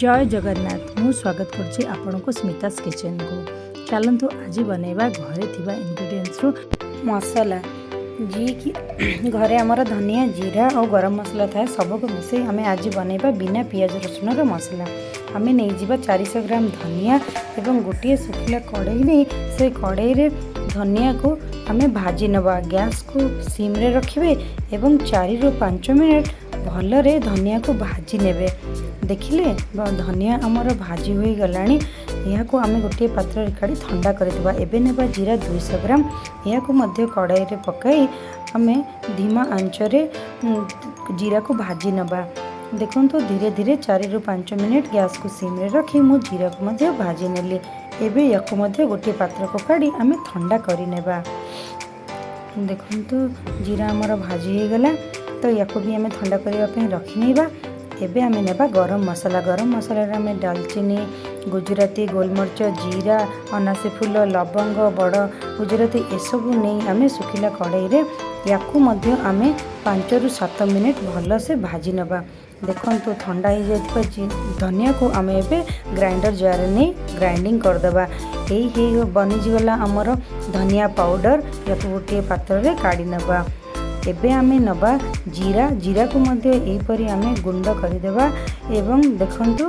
ଜୟ ଜଗନ୍ନାଥ। ମୁଁ ସ୍ୱାଗତ କରୁଛି ଆପଣଙ୍କୁ ସ୍ମିତାସ୍ କିଚେନକୁ। ଚାଲନ୍ତୁ, ଆଜି ବନେଇବା ଘରେ ଥିବା ଇନଗ୍ରିଡ଼ିଏଣ୍ଟସରୁ ମସଲା। ଯିଏକି ଘରେ ଆମର ଧନିଆ, ଜିରା ଆଉ ଗରମ ମସଲା ଥାଏ, ସବୁକୁ ମିଶାଇ ଆମେ ଆଜି ବନେଇବା ବିନା ପିଆଜ ରସୁଣର ମସଲା। ଆମେ ନେଇଯିବା 400 ଗ୍ରାମ ଧନିଆ ଏବଂ ଗୋଟିଏ ଶୁଖିଲା କଡ଼େଇ ନେଇ ସେ କଡ଼େଇରେ ଧନିଆକୁ ଆମେ ଭାଜି ନେବା। ଗ୍ୟାସ୍କୁ ସିମ୍ରେ ରଖିବେ ଏବଂ 4ରୁ 5 ମିନିଟ୍ ଭଲରେ ଧନିଆକୁ ଭାଜି ନେବେ। ଦେଖିଲେ, ଧନିଆ ଆମର ଭାଜି ହୋଇଗଲାଣି। ଏହାକୁ ଆମେ ଗୋଟିଏ ପାତ୍ରରେ କାଢ଼ି ଥଣ୍ଡା କରିଦେବା। ଏବେ ନେବା ଜିରା 200 ଗ୍ରାମ। ଏହାକୁ ମଧ୍ୟ କଡ଼େଇରେ ପକାଇ ଆମେ ଧୀମା ଆଞ୍ଚରେ ଜିରାକୁ ଭାଜି ନେବା। ଦେଖନ୍ତୁ, ଧୀରେ ଧୀରେ 4ରୁ 5 ମିନିଟ୍ ଗ୍ୟାସ୍କୁ ସିମ୍ରେ ରଖି ମୁଁ ଜିରାକୁ ମଧ୍ୟ ଭାଜି ନେଲି। ଏବେ ୟାକୁ ମଧ୍ୟ ଗୋଟିଏ ପାତ୍ରକୁ କାଢ଼ି ଆମେ ଥଣ୍ଡା କରିନେବା। ଦେଖନ୍ତୁ, ଜିରା ଆମର ଭାଜି ହେଇଗଲା, ତ ୟାକୁ ବି ଆମେ ଥଣ୍ଡା କରିବା ପାଇଁ ରଖିନେବା। ଏବେ ଆମେ ନେବା ଗରମ ମସଲା। ଗରମ ମସଲାରେ ଆମେ ଡାଲଚିନି, ଗୁଜୁରାତି, ଗୋଲମରିଚ, ଜିରା, ଅନାସୀ ଫୁଲ, ଲବଙ୍ଗ, ବଡ଼ ଗୁଜୁରାତି ଏସବୁ ନେଇ ଆମେ ଶୁଖିଲା କଡ଼େଇରେ ୟାକୁ ମଧ୍ୟ ଆମେ 5ରୁ 7 ମିନିଟ୍ ଭଲସେ ଭାଜି ନେବା। ଦେଖନ୍ତୁ, ଥଣ୍ଡା ହେଇଯାଇଥିବା ଧନିଆକୁ ଆମେ ଏବେ ଗ୍ରାଇଣ୍ଡର ଜାରରେ ନେଇ ଗ୍ରାଇଣ୍ଡିଙ୍ଗ କରିଦେବା। ଏଇ ହେଇ ବନିଯିଗଲା ଆମର ଧନିଆ ପାଉଡ଼ର। ୟାକୁ ଗୋଟିଏ ପାତ୍ରରେ କାଢ଼ି ନେବା। ଏବେ ଆମେ ନେବା ଜିରା। ଜିରାକୁ ମଧ୍ୟ ଏହିପରି ଆମେ ଗୁଣ୍ଡ କରିଦେବା ଏବଂ ଦେଖନ୍ତୁ,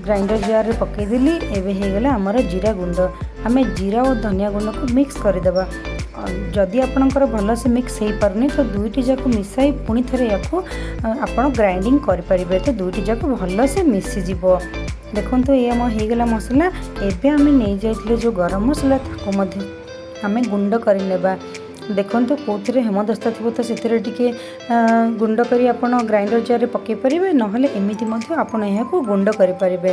ଗ୍ରାଇଣ୍ଡର ଜାରରେ ପକାଇଦେଲି। ଏବେ ହେଇଗଲା ଆମର ଜିରା ଗୁଣ୍ଡ। ଆମେ ଜିରା ଓ ଧନିଆ ଗୁଣ୍ଡକୁ ମିକ୍ସ କରିଦେବା। ଯଦି ଆପଣଙ୍କର ଭଲସେ ମିକ୍ସ ହେଇପାରୁନି, ତ ଦୁଇଟି ଯାକ ମିଶାଇ ପୁଣି ଥରେ ୟାକୁ ଆପଣ ଗ୍ରାଇଣ୍ଡିଙ୍ଗ କରିପାରିବେ, ତ ଦୁଇଟି ଯାକ ଭଲସେ ମିଶିଯିବ। ଦେଖନ୍ତୁ, ଏ ଆମ ହେଇଗଲା ମସଲା। ଏବେ ଆମେ ନେଇଯାଇଥିଲେ ଯେଉଁ ଗରମ ମସଲା, ତାକୁ ମଧ୍ୟ ଆମେ ଗୁଣ୍ଡ କରିନେବା। ଦେଖନ୍ତୁ, କେଉଁଥିରେ ହେମଦସ୍ତା ଥିବ ତ ସେଥିରେ ଟିକେ ଗୁଣ୍ଡ କରି ଆପଣ ଗ୍ରାଇଣ୍ଡର ଜାରରେ ପକାଇ ପାରିବେ, ନହେଲେ ଏମିତି ମଧ୍ୟ ଆପଣ ଏହାକୁ ଗୁଣ୍ଡ କରିପାରିବେ।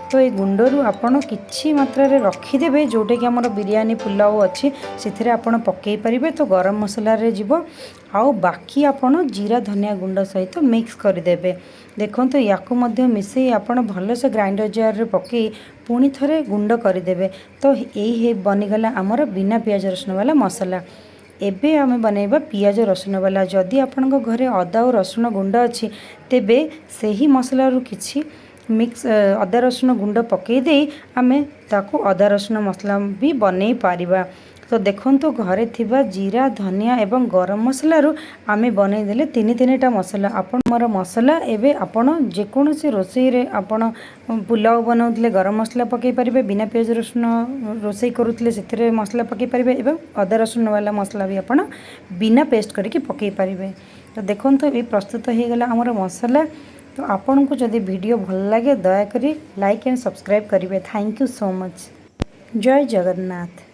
ତ ଏଇ ଗୁଣ୍ଡରୁ ଆପଣ କିଛି ମାତ୍ରାରେ ରଖିଦେବେ, ଯେଉଁଟାକି ଆମର ବିରିୟାନୀ, ପୁଲାଉ ଅଛି, ସେଥିରେ ଆପଣ ପକାଇ ପାରିବେ, ତ ଗରମ ମସଲାରେ ଯିବ। ଆଉ ବାକି ଆପଣ ଜିରା, ଧନିଆ ଗୁଣ୍ଡ ସହିତ ମିକ୍ସ କରିଦେବେ। ଦେଖନ୍ତୁ, ୟାକୁ ମଧ୍ୟ ମିଶାଇ ଆପଣ ଭଲସେ ଗ୍ରାଇଣ୍ଡର ଜାରରେ ପକାଇ ପୁଣି ଥରେ ଗୁଣ୍ଡ କରିଦେବେ। ତ ଏଇ ବନିଗଲା ଆମର ବିନା ପିଆଜ ରସୁଣ ବାଲା ମସଲା। ଏବେ ଆମେ ବନେଇବା ପିଆଜ ରସୁଣ ବାଲା। ଯଦି ଆପଣଙ୍କ ଘରେ ଅଦା ଓ ରସୁଣ ଗୁଣ୍ଡ ଅଛି, ତେବେ ସେହି ମସଲାରୁ କିଛି ମିକ୍ସ ଅଦା ରସୁଣ ଗୁଣ୍ଡ ପକାଇ ଦେଇ ଆମେ ତାକୁ ଅଦା ରସୁଣ ମସଲା ବି ବନେଇ ପାରିବା। ତ ଦେଖନ୍ତୁ, ଘରେ ଥିବା ଜିରା, ଧନିଆ ଏବଂ ଗରମ ମସଲାରୁ ଆମେ ବନେଇଦେଲେ ତିନି ତିନିଟା ମସଲା। ଆପଣ ମୋର ମସଲା ଏବେ ଆପଣ ଯେକୌଣସି ରୋଷେଇରେ, ଆପଣ ପୁଲାଉ ବନାଉଥିଲେ ଗରମ ମସଲା ପକାଇ ପାରିବେ, ବିନା ପିଆଜ ରସୁଣ ରୋଷେଇ କରୁଥିଲେ ସେଥିରେ ମସଲା ପକାଇ ପାରିବେ ଏବଂ ଅଦା ରସୁଣ ବାଲା ମସଲା ବି ଆପଣ ବିନା ପେଷ୍ଟ କରିକି ପକାଇ ପାରିବେ। ତ ଦେଖନ୍ତୁ, ଏ ପ୍ରସ୍ତୁତ ହେଇଗଲା ଆମର ମସଲା। ତ ଆପଣଙ୍କୁ ଯଦି ଭିଡ଼ିଓ ଭଲ ଲାଗେ, ଦୟାକରି ଲାଇକ୍ ଆଣ୍ଡ ସବସ୍କ୍ରାଇବ୍ କରିବେ। Thank you so much. Jay Jagannath.